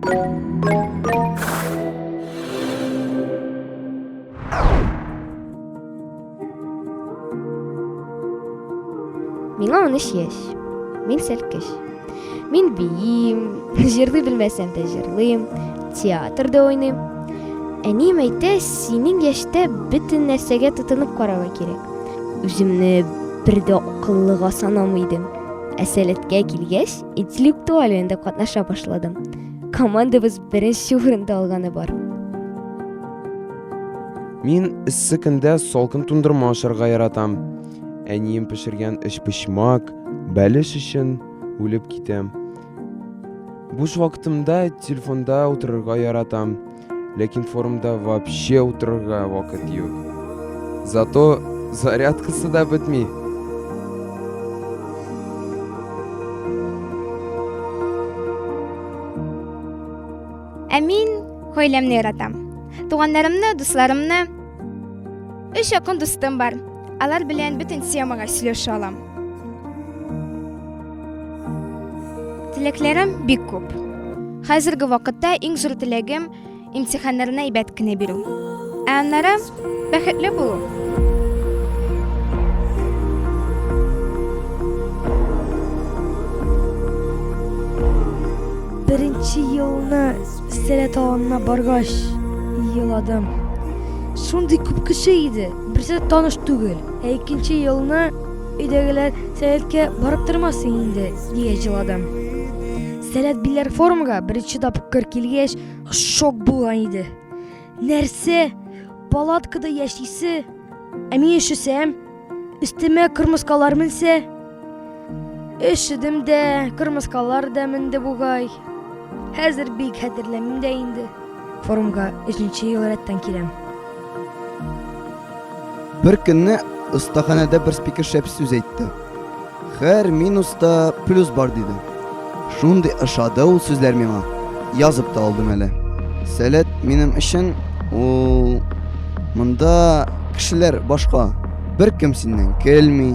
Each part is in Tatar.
Миңа 13 яшь. Мин сәлкеш. Мин биим, җырлый белмәсәм дә җырлыйм, театрда уйныйм. Әнием әйтә, синең яшьтә бөтен нәрсәгә тотынып карарга кирәк. Үземне бер дә акыллыга санамый идем. Ә сәләткә килгәч, интеллектуаль уенда катнаша башладым. Командабыз беренче урында алганы бар. Мин эссе көндә салкын тундырма ашарга яратам. Әнием пешергән өчпочмак, бәлеш өчен үлеп китәм. Буш вакытымда телефонда утырырга яратам, ләкин форумда вообще утырырга вакыт юк. Зато зарядкасы да бетми. Ә мин гаиләмне яратам. Туганнарымны, дусларымны. Өч якын дустым бар. Алар белән бөтен темага сөйләшә алам. Теләкләрем бик күп. Хәзерге вакытта иң зур теләгем имтиханнарны әйбәт кенә бирү. Ә аннары бәхетле булу. Беренче елны Сәләт аланына баргач, еладым. Шундый күп кеше иде, берсе дә таныш түгел. Ә икенче елны өйдәгеләр Сәләткә барып тормасын инде, дигәч еладым. Сәләт Биләр форумга беренче тапкыр килгәч, шок булган иде. Нәрсә? Палаткада яшисе? Ә мин өшесәм? Өстемә кырмыскалар менсә? Өшедем дә, кырмыскалар да менде бугай. Хәзер бик хәтерләмим дә инде. Форумга өченче ел рәттән киләм. Бер көнне остаханәдә бер спикер шәп сүз әйтте. Һәр минуста плюс бар диде. Шундый ошады ул сүзләр миңа. Язып та алдым әле. Сәләт минем өчен ул монда кешеләр башка. Беркем синнән көлми.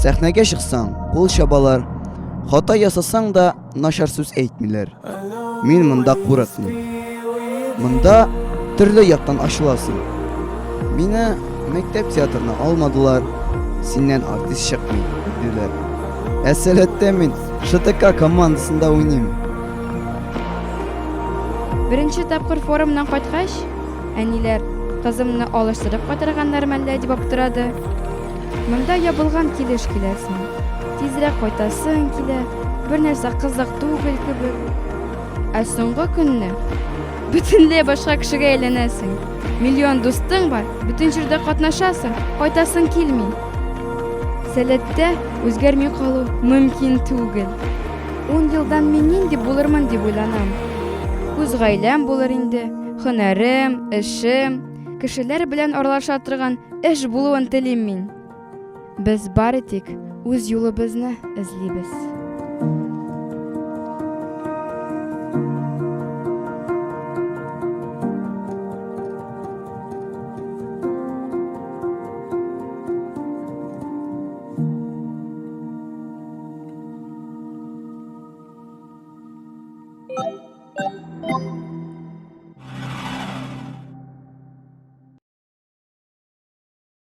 Сәхнәгә чыксаң, кул чабалар. Хата ясасаң да начар сүз әйтмиләр. Мин монда курыкмыйм. Монда төрле яктан ачыласың. Мине мәктәп театрына алмадылар, синнән артист чыкмый, диделәр. Ә сәләттә мин ШТК командасында уйныйм. Беренче тапкыр форумнан кайткач, әниләр, кызымны алыштырып кайтарганнар мәллә дип аптырады. Монда ябылган килеш киләсең. Тизрәк кайтасың килә, бер нәрсә кызык түгел кебек. Ә соңгы көнне бөтенләй башка кешегә әйләнәсең. Миллион дустың бар, бөтен җирдә катнашасың, кайтасың килми. Сәләттә үзгәрми калу мөмкин түгел. Ун елдан мин нинди булырмын дип уйланам. Үз гаиләм булыр инде, һөнәрем, эшем, кешеләр белән аралаша торган эш булуын телим мин. Без бары тик үз юлыбызны эзлибез.